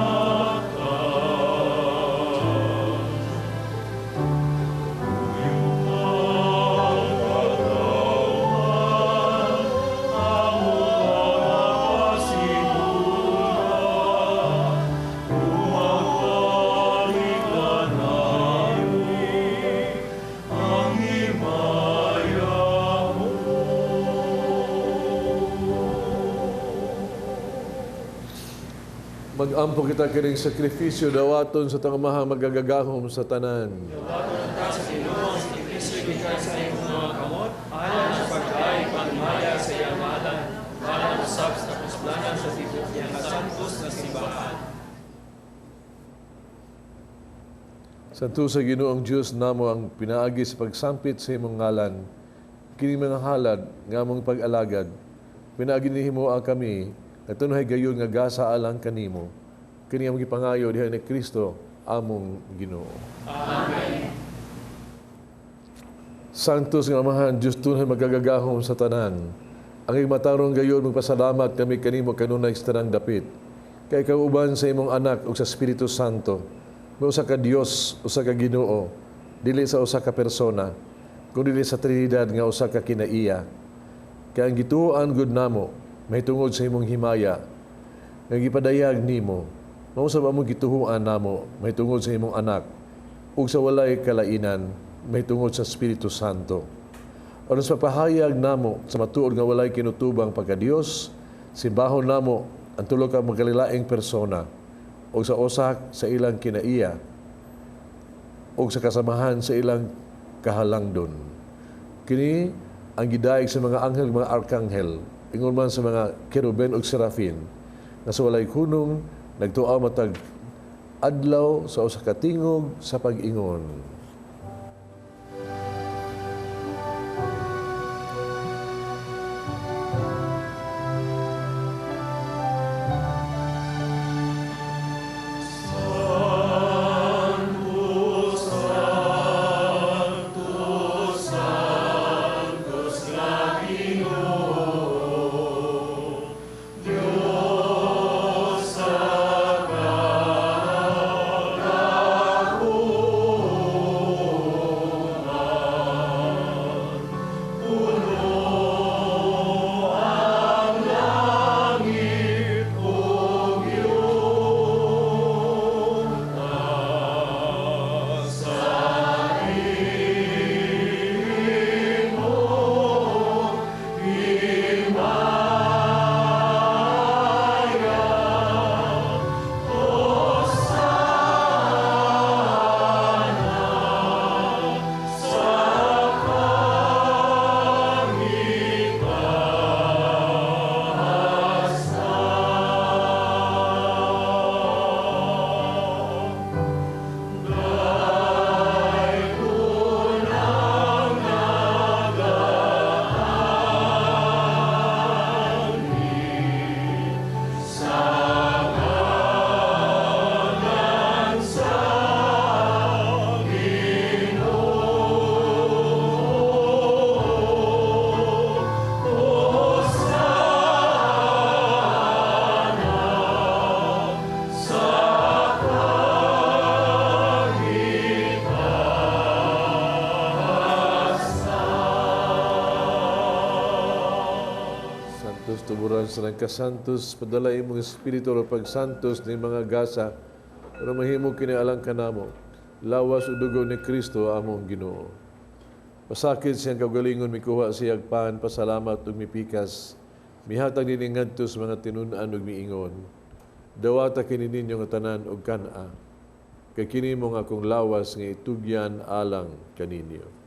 Tuyok ang katawhan, among kagapasigura, ug magbalik kanami ang himaya mo. Mag-ampo kita kining sakripisyo dawaton sa atong Amahang magagagahom sa tanan. Dawaton ta sa Ginoo ang sakripisyo gikan sa imong mga kamot, alang sa pagdaig panghimaya sa iyang ngalan, alang usab sa kapuslanan sa tibuok niya nga santos nga simbahan. Santo sa Ginoong Dios namo ang pinaagi sa pagsampit sa imong ngalan, kini mga halad nga among pag-alagad, pinaagi nihimo ang kami, nga tunhay gayon nga gasa alang kanimo. Kini among gipangayo diha ni Kristo among Ginoo. Amen. Sanctus nga Amahan, Dios tunay magagagahom sa tanan. Ang iyong matarong gayon magpasalamat kami kanimo kanunay sa tanang dapit. Kay ikaw uban sa imong anak ug sa Espiritu Santo. May usa ka Dios, usa ka Ginoo, dili sa usa ka persona, kun dili sa Trinidad nga usa ka kinaiya. Kay ang gituoan gud namo mahitungod sa imong himaya nga gipadayag nimo, mao sab among gituoan namo mahitungod sa imong anak ug sa walay kalainan mahitungod sa Espiritu Santo. Aron sa pahayag namo sa matuod nga walay kinutubang pagka-Dios, simbahon namo ang tulo ka magkalilaing persona ug sa usa sa ilang kinaiya ug sa kasamahan sa ilang kahalangdon. Kini ang gidayeg sa mga anghel, mga arkanghel, ingon man sa mga keruben ug serafin, nga sa walay hunong nagtuaw matag adlaw sa usa ka tingog sa pag-ingon. Diyos sa tuburan sa nagkasantos, padala imong espiritu ro pagsantos ni mga gasa, pero mahimo kini alang kanamo, lawas ug dugo ni Kristo among Ginoo. Pasakit siyang kaugalingon, mikuha siyag pan, pasalamat ug mipikas, mihatag nini ngadto sa mga tinun-an ug miingon. Dawata kini ninyo nga tanan og kan-a, kay kini mo nga akong lawas nga itugyan alang kaninyo.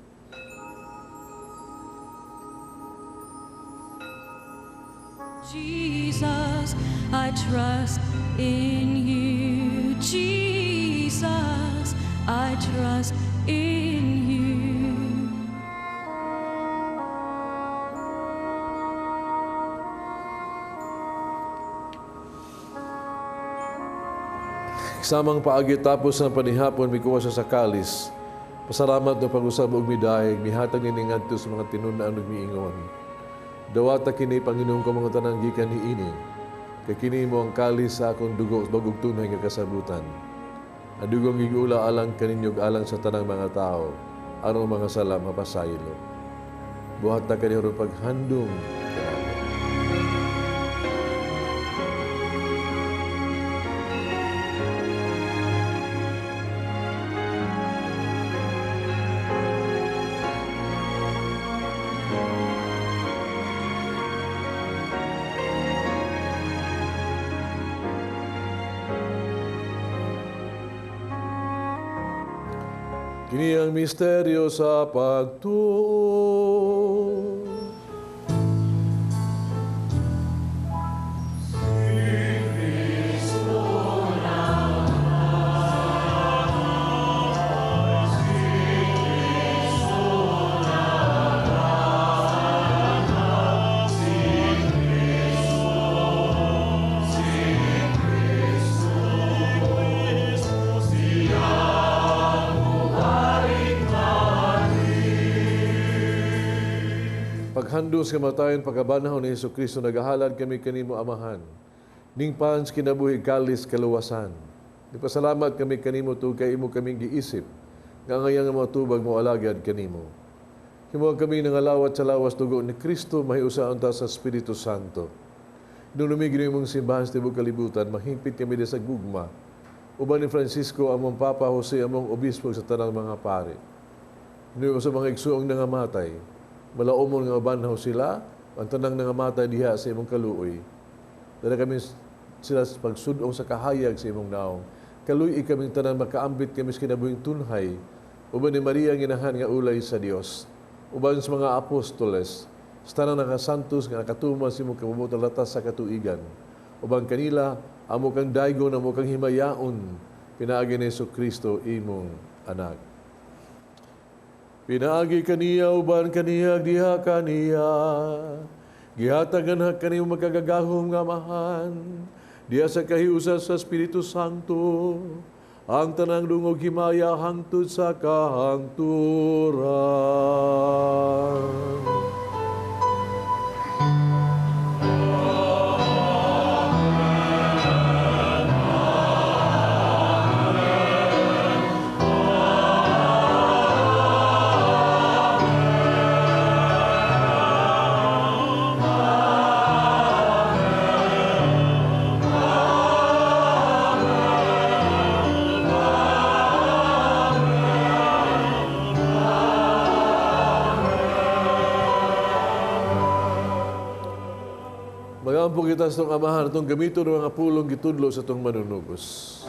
Jesus, I trust in you. Jesus, I trust in you. Samang paagi tapos ang panihapon, mikuha siya sa kalis. Pasalamat no pag-usab og midayeg, mihatag nini ngadto sa mga tinun-an ug miingon. Dawata kini Panginoon ko mga tanang gikan niini, kay kini mo ang kalis sa akong dugo bag-ug tunay nga kasabutan. Ang dugong gigula alang kaninyo ug alang sa tanang mga tao, aron mga sala mapasaylo. Buhat na kani aron paghandom kanamo. Kini ang misteryo sa pagtuo. Paghandom sa kamatayon, pagkabanhaw ni Hesus Kristo, nagahalad kami kanimo Amahan. Ning pans kinabuhi kalis kaluwasan. Nagpasalamat kami kanimo tungod kay imo kaming giisip, nga ang iyang mga tubag mo alagad kanimo. Himuha kami nangalawat sa lawas dugo ni Kristo, mahiusaon ta sa Espiritu Santo. Nunumig ni imong simbahan sa tibuok kalibutan, mahimpit kami sa gugma. Uban ni Francisco, among Papa Jose, among Obispo sa tanang mga pare. Hinuo sa mga igsuong nangamatay, malaumon nga mabanhaw sila, ang tanang nangamatay diha sa imong kaluoy. Dara kami sila sa pagsudong sa kahayag sa imong naong. Kaluoy kaming tanan makaambit kami sa kinabuhing tunhay. Uban ni Maria ang inahan nga ulay sa Dios. Uban sa mga apostoles, sa tanang nakasantos nga nakatuma sa imong kabubutang latas sa katuigan. Uban kanila, amo kang daygon, amo kang himayaon, pinaagi ni Hesus Kristo imong anak. Pinaagi kaniya, uban kaniya, diha kaniya. Gihatagan ha kaniyong magkagagahom nga amahan. Diha sa kahiusa sa Espiritu Santo, ang tanang dungog himaya hangtod sa kahangturan. Magampo kita sa itong amahan, itong gamito ng mga pulong gitudlo sa itong manunubos.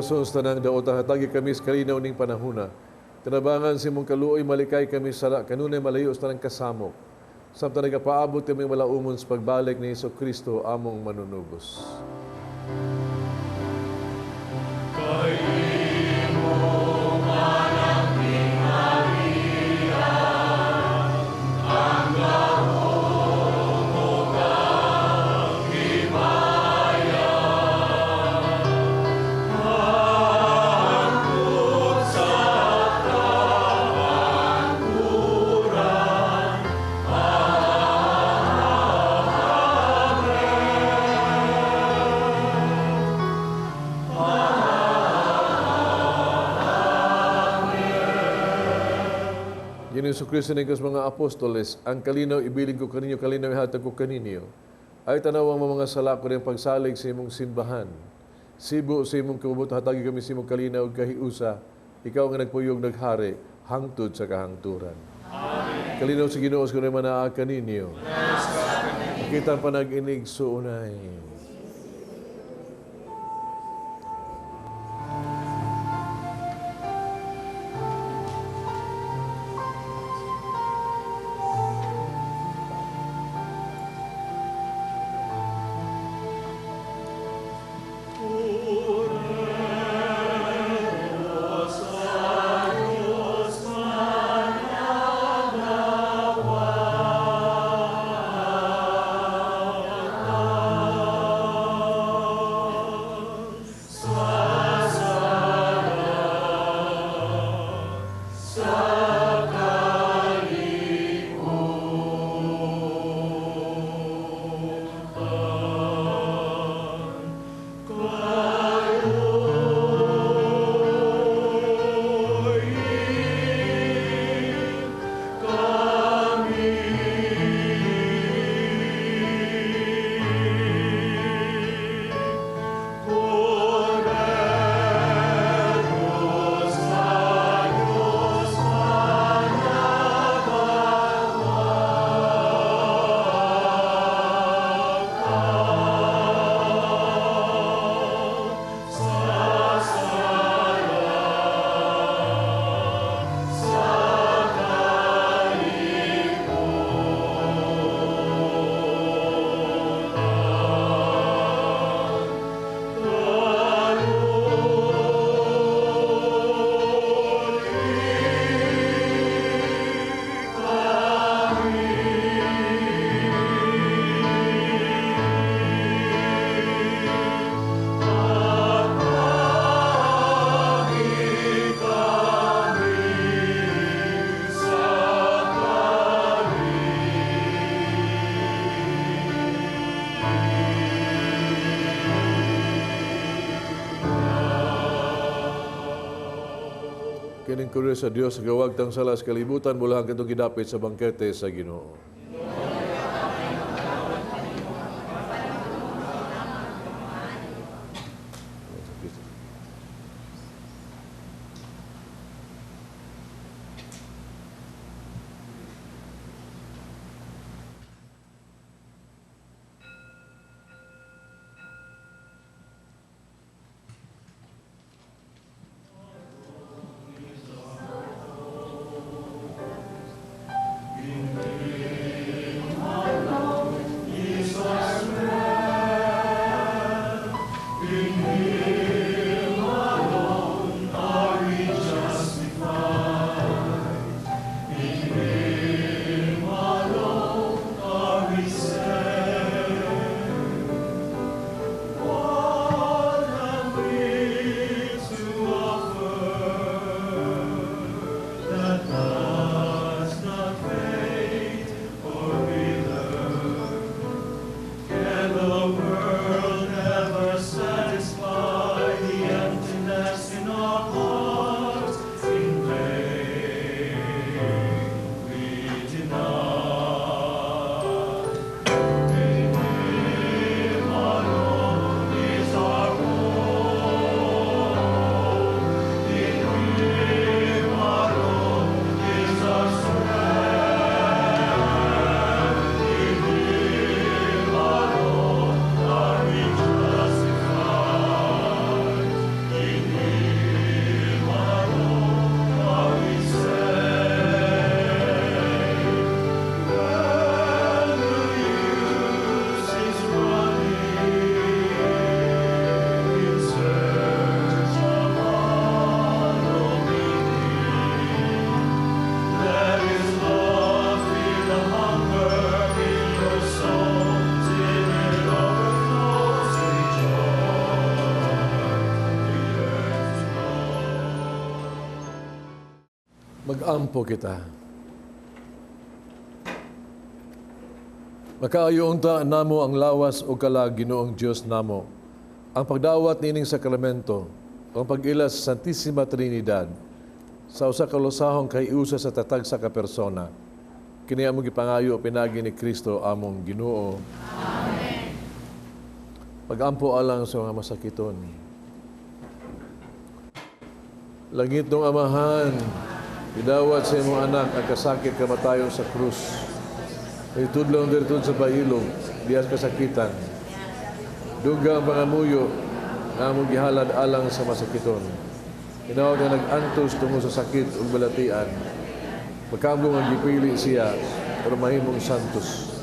rason sa tanang daotan, hatagi kami sa kalinaw ning panahuna. Tinabangan sa imong kaluoy, malikay kami sa kanunay malayo sa tanang kasamok. Samtang nagapaabot kami malaumon sa pagbalik ni Hesus Kristo among manunubos. Ginoong Kristo ning mga apostoles, ang kalinaw ibilin ko kaninyo, kalinaw ihatag ko kaninyo. Ay tanawang mga sala ko rin pagsalig sa imong simbahan. Sibo sa imong kabubut, hatagi kami sa imong kalinaw ug kahiusa. Ikaw nga nagpuyog naghari, hangtod sa kahangturan. Amen. Kalinaw sa Ginoo sa kanunay manaa kaninyo. Makita ang panag-inig suunay. Kining kordero sa Dios gawag tang sala sa kalibutan mula ang katong gidapit sa bangkete sa Ginoo. Amen. Mag-ampo kita. Makaayo unta namo ang lawas o kalag, Ginoong Dios namo. Ang pagdawat nining sakramento, ang pag-ila sa Santissima Trinidad, sa usa ka losahong kahiusa sa tatag sa ka persona. Kini among gipangayo pinagi ni Kristo among Ginoo. Amen. Pag-ampo alang sa mga masakiton. Langit ng Amahan, idawat sa imong anak ang kasakit kamatayon sa krus. Itudlong dirtud sa pailog, diyas kasakitan. Duga ang pangamuyo nga among gihalad alang sa masakiton. Hinaot nga nag-antos tungo sa sakit ug balatian. Magkaambong ang gipili siya pero mahimong santos.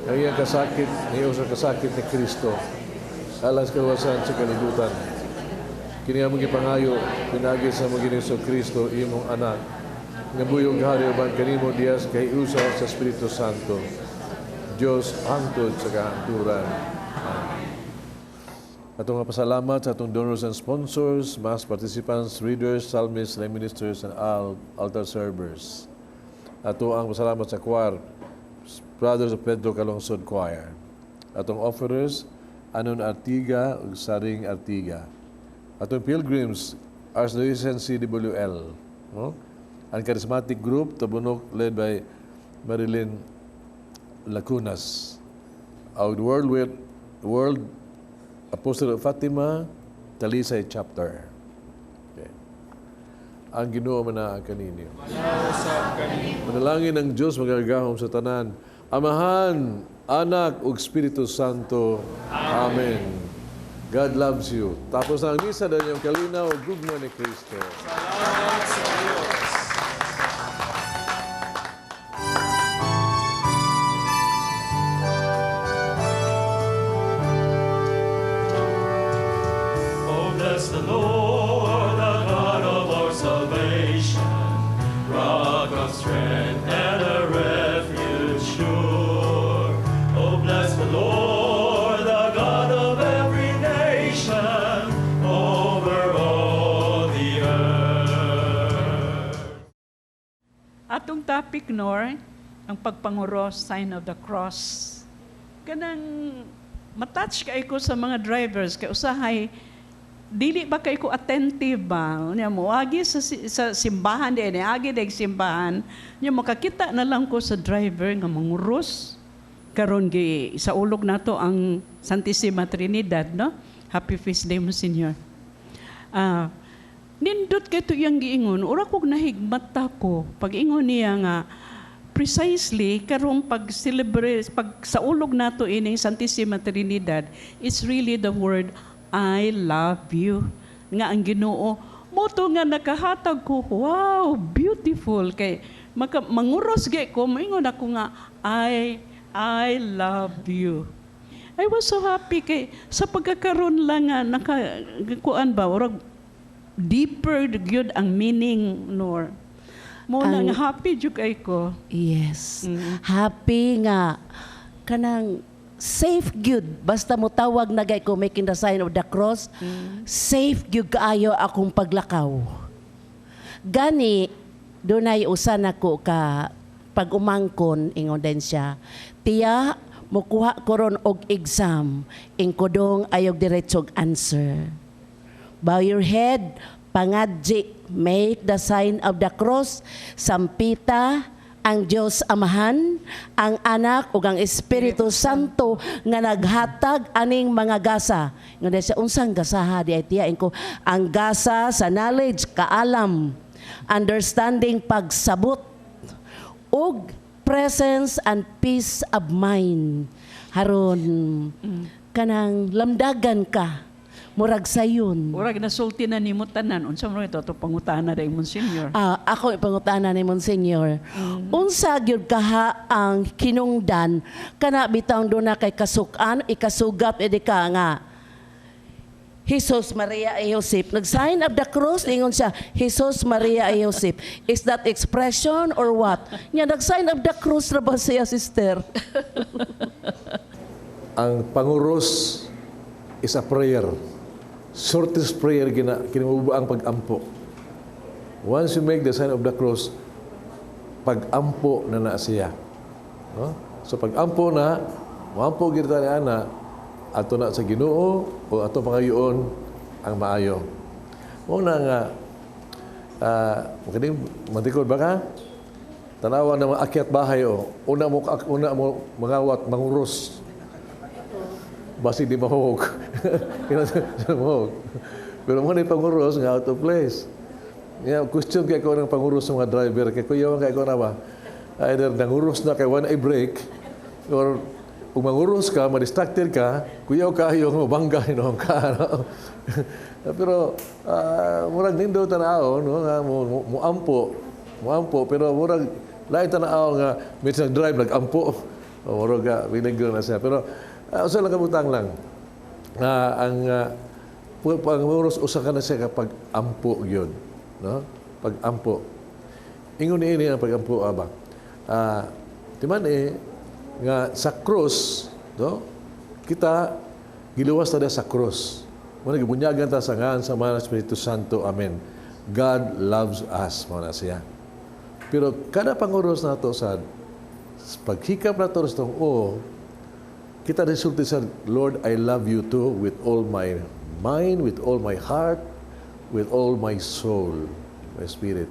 Ang iyang kasakit, niyo sa kasakit ni Kristo, alang sa kaluwasan sa kalibutan. Kini among gipangayo, pinagi sa among Ginoong Kristo, imong anak, nga buyog hari uban kanimo diyas kahiusa sa Espiritu Santo. Dios hangtod sa kahangturan. Amen. Atong nga pasalamat sa atong donors and sponsors, mass participants, readers, psalmists, lay ministers, and all altar servers. Ato ang pasalamat sa choir, Brothers of Pedro Calungsod Choir. Atong offerers, Anon Artiga ug Saring Artiga. Atong pilgrims, Archdiocese CWL. No? Ang charismatic group, Tabunok, led by Marilyn Lacunas. Our World Apostle of Fatima, Talisay Chapter. Okay. Ang Ginoo man kaninyo. Manalangin ang Diyos magagahom sa tanan. Amahan, Anak, ug Espiritu Santo. Amen. God loves you. Tapos na ang misa dahil yung kalinaw, gugma ni Kristo. Salamat sa Diyos. Oh, bless the Lord, the God of our salvation, rock of strength and a refuge sure. Oh, bless the Lord, the God of every nation, over all the earth. Atong topic, Nor, ang pagpanguros, sign of the cross. Kanang matouch kay ko sa mga drivers, kay usahay, dili ba kay ko attentive ba? Nya mo agi sa simbahan din, agi deg simbahan, nya makakita na lang ko sa driver nga manguros. Karon gi sa ulog nato ang Santissima Trinidad, no? Happy Feast Day, Monsignor. Nindot kay to iyang giingon, ura kog nahigmata ko. Pag-ingon niya nga precisely karong pag-celebrate pag sa ulog nato ining Santissima Trinidad, it's really the word I love you. Nga ang Ginoo moto nga nakahatag ko, wow, beautiful kay maka, manguros gay ko, moingon ako nga I love you. I was so happy kay sa pagkakaroon lang nga naka kuan ba urag deeper gyud ang meaning, Nor. Mo na nga happy jud kay ko. Yes. Happy nga kanang safe gyud basta mo tawag na gay ko making the sign of the cross. Safe gyud kaayo akong paglakaw. Gani dunay usa nako ka pag umangkon ingon din siya. Tiya mukuha ko ron og exam ingkodong ayog diretsog answer. Bow your head, pangadji, make the sign of the cross, sampita ang Dios Amahan, ang Anak ug ang Espiritu Santo nga naghatag aning mga gasa. Nga siya unsang gasaha di ay tiya ko ang gasa sa knowledge, kaalam, understanding, pagsabot ug presence and peace of mind. Haron kanang lamdagan ka murag sayon. Urag nasulti na nimo tanan unsa man ito to pangutana dai Monsignor. Ako ipangutana ni Monsignor. Unsa gyud kaha ang kinungdan kana bitawng duna kay kasukan ikasugap edi ka nga Jesus, Maria, ay Joseph. Nag-sign of the cross, ingon siya, Jesus, Maria, ay Joseph. Is that expression or what? Nya, nag-sign of the cross na ba siya, sister? Ang panguros is a prayer. Shortest prayer kinimubo ang pag-ampo. Once you make the sign of the cross, pag-ampo na na siya. No? So pag-ampo na, moampo gyud ta ni ana, ato na sa Ginoo o ato pangayoon ang maayo. Mao na nga kaning mantikod ba ka? Tanawa na mga akyat bahay o una mo mangawat manguros. Basi di mahog. Mahog. Pero mo ni panguros nga out of place. Yeah, question kay ko ng panguros sa mga driver kay kuya kay ko na ba? Either nanguros na kay wala brake or kung manguros ka, ma-distracted ka, kuyaw ka yung mabangga hinuon ka. No? Pero murag nindo tanaw no nga mo, mo ampo pero murag lain tanaw nga minsan nag-drive nag-ampo. O, murag biligro na siya. Pero usa lang kabutang lang. Ang panguros usa ka na siya kapag ampo gyud, no? Pag-ampo. Ingon niini ang pag-ampo aba. Timan eh nga sa cross, no? Kita giluwas ta sa cross. Mao na gibunyagan ta sa ngalan sa Ama, Espiritu Santo. Amen. God loves us, mao na siya. Pero kada panguros nato sa paghikap nato sa o kita resulti sa Lord, I love you too with all my mind, with all my heart, with all my soul, my spirit.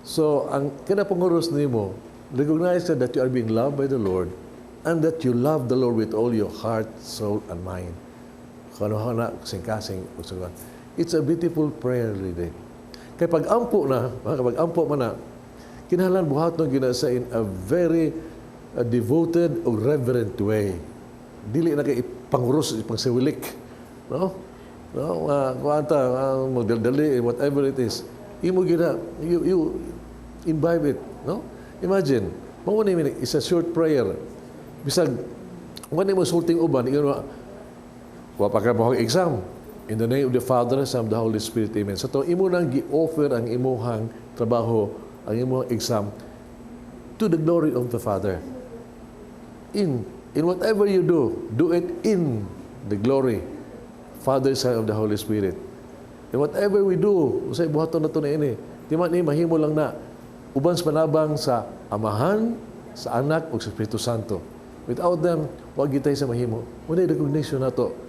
So, ang kada panguros nimo, recognize that you are being loved by the Lord and that you love the Lord with all your heart, soul, and mind. Kano na kasing-kasing. It's a beautiful prayer, really. Kay pag-ampo na, kapag ampo man na, kinahanglan buhat no ginasa in a very devoted o reverent way. Dili na kay ipanguros, ipangsiwilik. No? No, kuan ta, magdaldali, whatever it is. Imo gina, you imbibe it, no? Imagine, mao ni it's a short prayer. Bisag wala mo sulting uban, ingon wa pa ka mo exam. In the name of the Father, Son, and the Holy Spirit. Amen. Sa to, imo nang gi-offer ang imuhang trabaho, ang imuhang exam to the glory of the Father. In whatever you do, do it in the glory, Father, Son, of the Holy Spirit. In whatever we do, usay buhaton na to na ini. Di man ni mahimo lang na uban sa panabang sa Amahan, sa Anak ug sa Espiritu Santo. Without them, wag gitay sa mahimo. Wala recognition nato.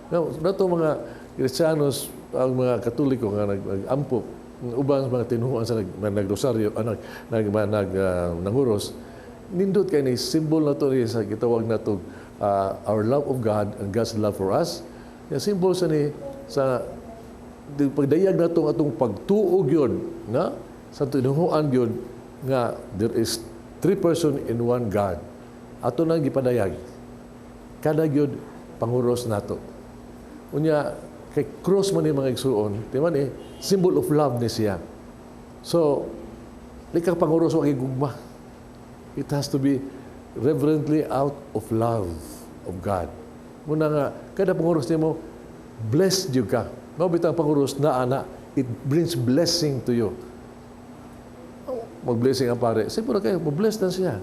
Now, nato mga Kristiyanos, ang mga Katoliko nga nag-ampo, uban sa mga tinuhuan sa nagrosaryo, nag, nag, nag nanguros, nindot kay ni symbol na to ni sa gitawag na to our love of God and God's love for us. Yung symbol sa ni sa pagdayag nato ang atong pagtuo gyud na sa tinuhuan gyud nga there is three person in one God. Ato nang gipadayag. Kada gyud panguros nato. Unya kay cross man ni mga igsuon, di man eh, symbol of love ni siya. So, di ka panguros wa kay gugma. It has to be reverently out of love of God. Muna nga, kada panguros nimo, blessed you ka. Mao bitang panguros na ana, it brings blessing to you. Mag-blessing ang pare. Siyempre kayo, mag-bless na siya.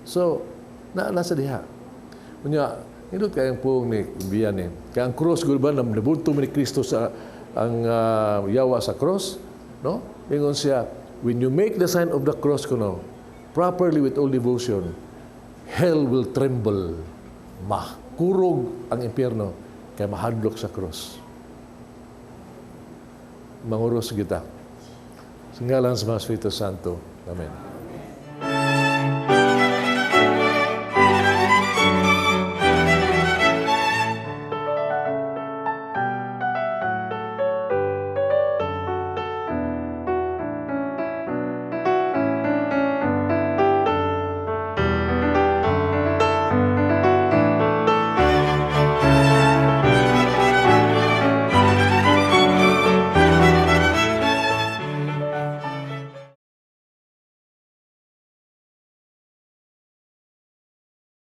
So, na nasa diha. Unya, nindot kayang puong ni Biyan eh. Kaya ang cross, gud ba, nabunto ni Kristo sa ang yawa sa cross, no? Ingon siya, when you make the sign of the cross kuno, properly with all devotion, hell will tremble. Makurog ang impyerno kay mahadlok sa cross. Manguros kita. Sa ngalan sa mga Espiritu Santo. Amen.